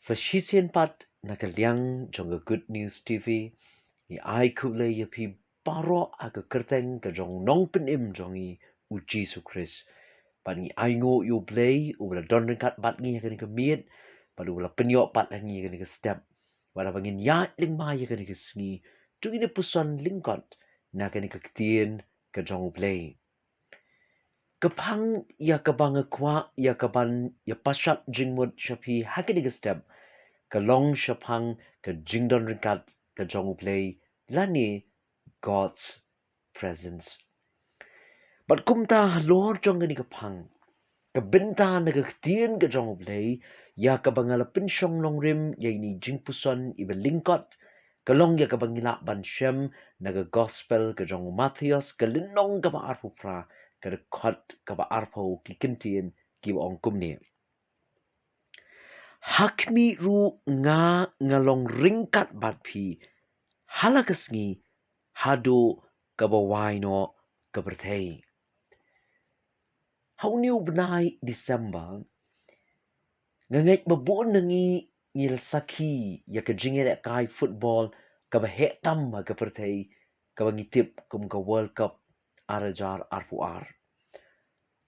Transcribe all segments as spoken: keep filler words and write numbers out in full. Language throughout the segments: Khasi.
Sa shisien pat na ka liang jong ka Good News T V, ngi ai khublei ïa phi baroh ha ka kyrteng ka jong u Nongpynim jong ngi u Jisu Khrist. Bad ngi ainguh ïa u Blei uba la don ryngkat bad ngi ha kane ka miet, bad uba la pynïoh pat ha ngi ha kane ka step. Bad haba ngin ïaid lyngba ïa kane ka sngi, to ngin ïa puson lyngkot na kane ka ktien ka jong u Blei. Ka phang ïa kaba nga kwah ïa kaban ïa pashat jingmut sha phi ha kane ka step ka long shaphang ka jingdon ryngkat ka jong u Blei, lane God's presence. Bad kumta halor jong kane ka phang, ka bynta na ka ktien ka jong u Blei ïa kaba nga la pynshong nongrim ïa ine i jingpuson iba lyngkot, ka long ïa kaba ngi lah ban shem na ka Gospel ka jong u Mathaios, ka lynnong kaba arphew phra, ka dkhot kaba arphew, ki kyntien kiba ong kumne: Ha khmih ruh nga nga long ryngkat bad phi ha la ka sngi haduh kaba wai noh ka pyrthei. Ha une u bnai December, nga ngeit ba bun na ngi ngi la sakhi ïa ka jingïalehkai football kaba heh tam ha ka pyrthei, kaba ngi tip kum ka World Cup ar hajar arphew ar,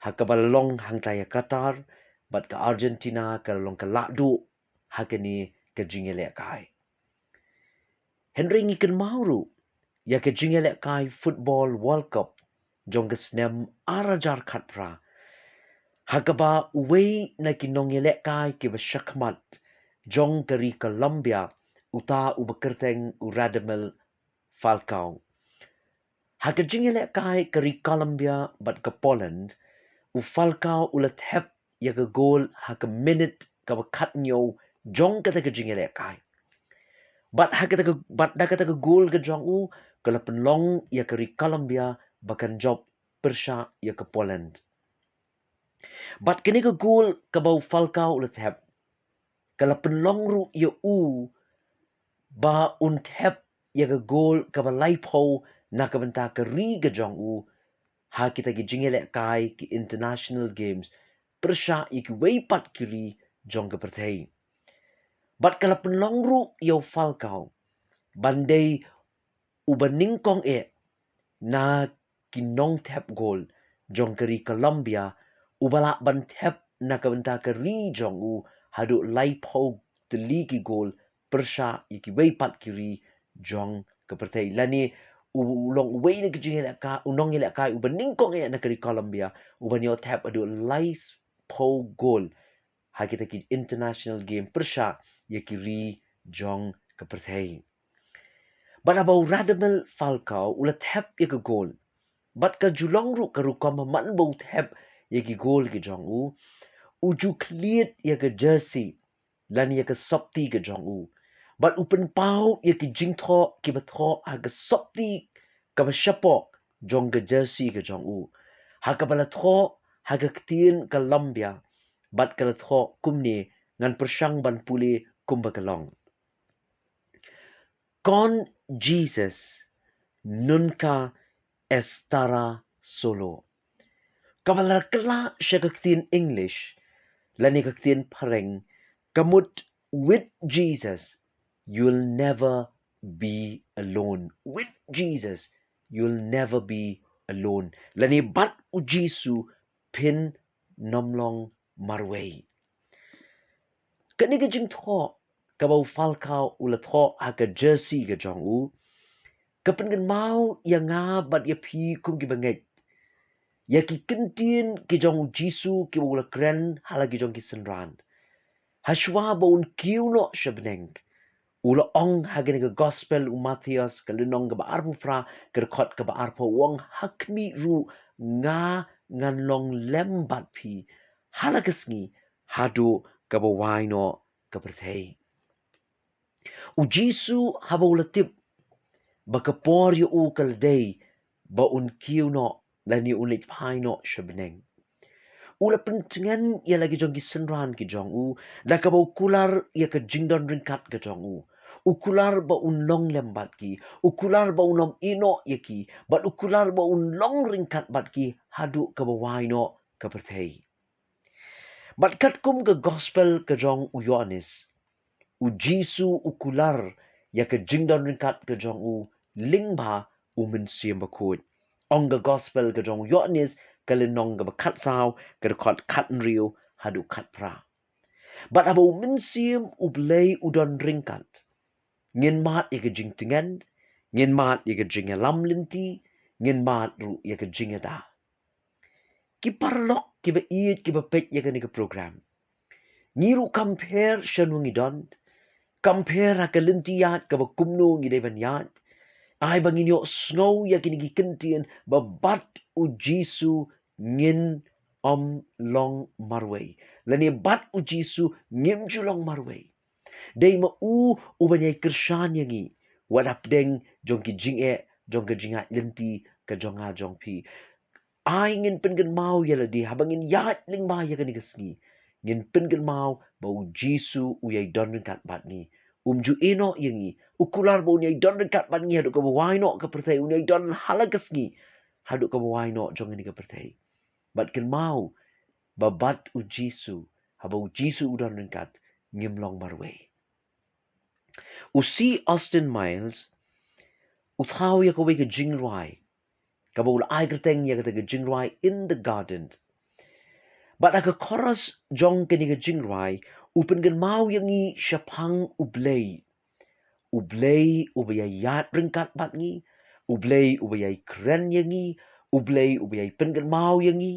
ha kaba la long hangta ïa Qatar, bad ka Argentina ka la long ka lahduh ha kane ka jingïalehkai. Hynrei ngi kynmaw ruh ïa ka jingïalehkai football World Cup jong ka snem ar hajar khatphra, ha kaba uwei na ki nongïalehkai kiba shakhmat jong ka ri Colombia, uta uba kyrteng u Radamel Falcao. Ha ka jingïalehkai ka ri Colombia bad ka Poland, u Falcao u la thep ïa ka gol ha ka minit kaba khathynñiew jong kata ka jingïalehkai. Bad ha kata ka, bad da kata ka gol ka jong u, ka la pynlong ïa ka ri Colombia ba kan jop pyrshah ïa ka Poland. Bad kane ka gol kaba u Falcao u la thep, ka la pynlong ruh ïa u ba un thep ïa ka gol kaba laiphew na ka bynta ka ri ka jong u ha kita ki jingïalehkai ki international games pyrshah ïa kiwei pat ki ri jong ka pyrthei. Bad ka la pynlong ruh ïa u Falcao ban dei uba nyngkong eh na ki nongthep gol jong ka ri Colombia, uba lah ban thep na ka bynta ka ri jong u haduh laiphew tylli ki gol pyrshah ïa kiwei pat ki ri jong ka pyrthei. Lane u long uwei na ki jingïalehkai, u nongïalehkai uba nyngkong eh na ka ri Colombia uba ïoh thep haduh laiphew gol ha kita ki international game pyrshah ïa ki ri jong ka pyrthei. Bad haba u Radamel Falcao u la thep ïa ka gol, bad ka ju long ruh ka rukom ha man ba u thep ïa ki gol ki jong u, u ju khlieh ïa ka jersey lane ïa ka sopti ka jong u. Bad u pynpaw ïa ki jingthoh kiba thoh ha ka sopti kaba shapoh jong ka jersey ka jong u, ha kaba la thoh ha ka ktien Colombia, bad ka la thoh kumne, ngan pyrshang ban pule kumba ka long: Con Jesus nunca estará solo. Kaba la kylla sha ka ktien English lane ka ktien phareng, ka mut: With Jesus you'll never be alone. With Jesus you'll never be alone. Lane bad u Jisu phin nym long marwei. Kane ka jingthoh kaba u Falcao u la thoh ha ka jersey ka jong u, ka pynkynmaw ïa nga bad ïa phi kum kiba ngeit ïa ki kyntien ki jong u Jisu kiba u la kren ha la ki jong ki synran. Hashwa ba un kiew noh sha bneng, u la ong ha kane ka Gospel u Mathaios, ka lynnong kaba arphew phra, ka dkhot kaba arphew, u ong: Ha khmih ruh nga ngan long lem bad phi ha la ka sngi haduh kaba wai noh ka pyrthei. U Jisu haba u la tip ba ka por ïa u ka la dei ba un kiew noh lane un leit phai noh sha bneng, u la pyntngen ïa la ki jong ki synran ki jong u da kaba u kular ïa ka jingdon ryngkat ka jong u. U kular ba un long lem bad ki, u kular ba un ym ïehnoh ïa ki, bad u kular ba un long ryngkat bad ki haduh kaba wai noh ka pyrthei. Bad katkum ka Gospel ka jong u Ïoannis, U Jisu u kular ïa ka jingdon ryngkat ka jong u lyngba u Mynsiem Bakhuid. Ong ka Gospel ka jong u Ïoannis, ka lynnong kaba khatsaw, ka dkhot khathynriew haduh khatphra. Bad haba u Mynsiem u Blei u don ryngkat, ngin mad ïa ka jingtngen, ngin mad ïa ka jingïalam lynti, ngin mad ruh ïa ka jingïada. Ki paralok kiba ïeit kiba peit ïa kane ka program, ngi ruh kam pher shano ngi don, kam pher ha ka lynti ïaid kaba kumno ngi dei ban ïaid, ai ba ngin ïohsngew ïa kine ki kyntien ba bad u Jisu ngin ym long marwei, lane bad u Jisu ngim ju long marwei. Dei ma u uban ïai kyrshan ïa ngi wat hapdeng jong ki jingeh jong ka jingïaid lynti ka jong nga jong phi. Ai ngin pynkynmaw ïa lade haba ngin ïaid lyngba ïa kane ka sngi, ngin pynkynmaw ba u Jisu u ïai don ryngkat bad ngi. Um ju ïehnoh ïa ngi. U kular ba un ïai don ryngkat bad ngi haduh kaba wai noh ka pyrthei, un ïai don ha la ka sngi haduh kaba wai noh jong kane ka pyrthei. Bad kynmaw ba bad u Jisu, haba u Jisu u don ryngkat, ngim long marwei. U C. Austen Miles u thaw ïa kawei ka jingrwai kaba u la ai kyrteng ïa kata ka jingrwai In the Garden. Bad ha ka chorus jong kane ka jingrwai u pynkynmaw ïa ngi shaphang U Blei. U Blei uba ïai ïaid ryngkat bad ngi, U Blei uba ïai kren ïa ngi, U Blei uba ïai pynkynmaw ïa ngi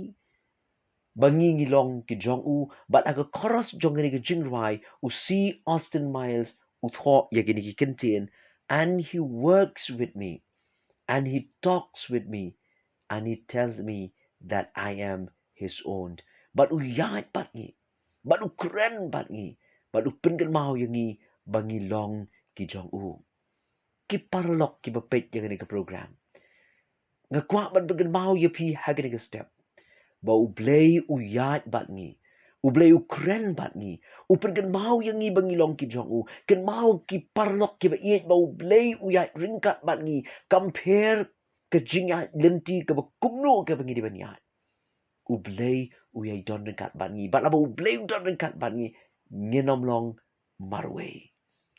ba ngi ngi long ki jong u. Bad ha ka chorus jong kane ka jingrwai u C. Austen Miles u thoh ïa kine ki kyntien, "And he works with me, and he talks with me, and he tells me that I am his own." Bad u ïaid bad ngi, bad u kren bad ngi, bad u pynkynmaw ïa ngi ba ngi long ki jong u. Ki paralok kiba peit ïa kane ka program, nga kwah ban pynkynmaw ïa phi ha kane ka step ba U Blei u ïaid bad ngi, U Blei u kren bad ngi, u pynkynmaw ïa ngi ba ngi long ki jong u. Kynmaw ki paralok kiba ïeit ba U Blei u ïaid ryngkat bad ngi, kam pher ka jingïaid lynti kaba kumno kaba ngi dei ban ïaid. U Blei u ïai don ryngkat bad ngi. Bad haba U Blei u don ryngkat bad ngi, ngin ym long marwei.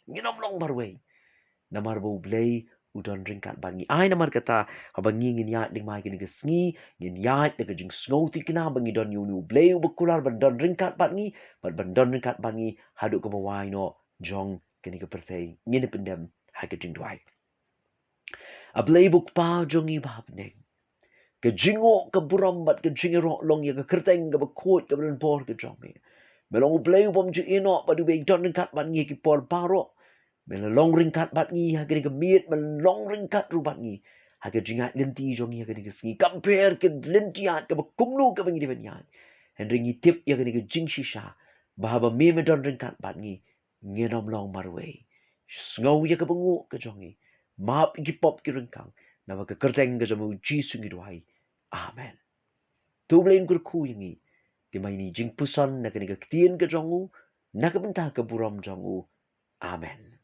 Ngin ym long marwei. Namar ba U Blei u don ryngkat bad ngi. Ai namar kata haba ngi ngin ïaid lyngba kane ka sngi, ngin ïaid da ka jingsngewthikna ba ngi don ïa une U Blei uba kular ban don ryngkat bad ngi, bad ban don ryngkat bad ngi haduh kaba wai noh jong kane ka pyrthei. Ngin ïa pyndem ha ka jingduwai. A Blei ba U Kpa jong ngi ba ha bneng, ka jingnguh, ka burom bad ka jingïaroh long ïa ka kyrteng kaba khuid kaba donbor ka jong me. Me long U Blei u bym ju ïehnoh bad uba ïai don ryngkat bad ngi ha ki por baroh. Me la long ryngkat bad ngi ha kane ka miet, me la long ryngkat ruh bad ngi ha ka jingïaid lynti jong ngi ha kane ka sngi. Kam pher ka lynti ïaid kaba kumno kaba ngi dei ban ïaid, hynrei ngi tip ïa kane ka jingshisha ba haba me me don ryngkat bad ngi, ngin ym long marwei. Sngew ïa ka bynguh ka jong ngi. Map ïa ki pop ki ryngkang. Namar ka kyrteng ka jong U Jisu ngi duwai. Amen. To U Blei un kyrkhu ïa ngi. Te ma ine i jingpuson na kane ka ktien ka jong u, na ka bynta ka burom jong u. Amen.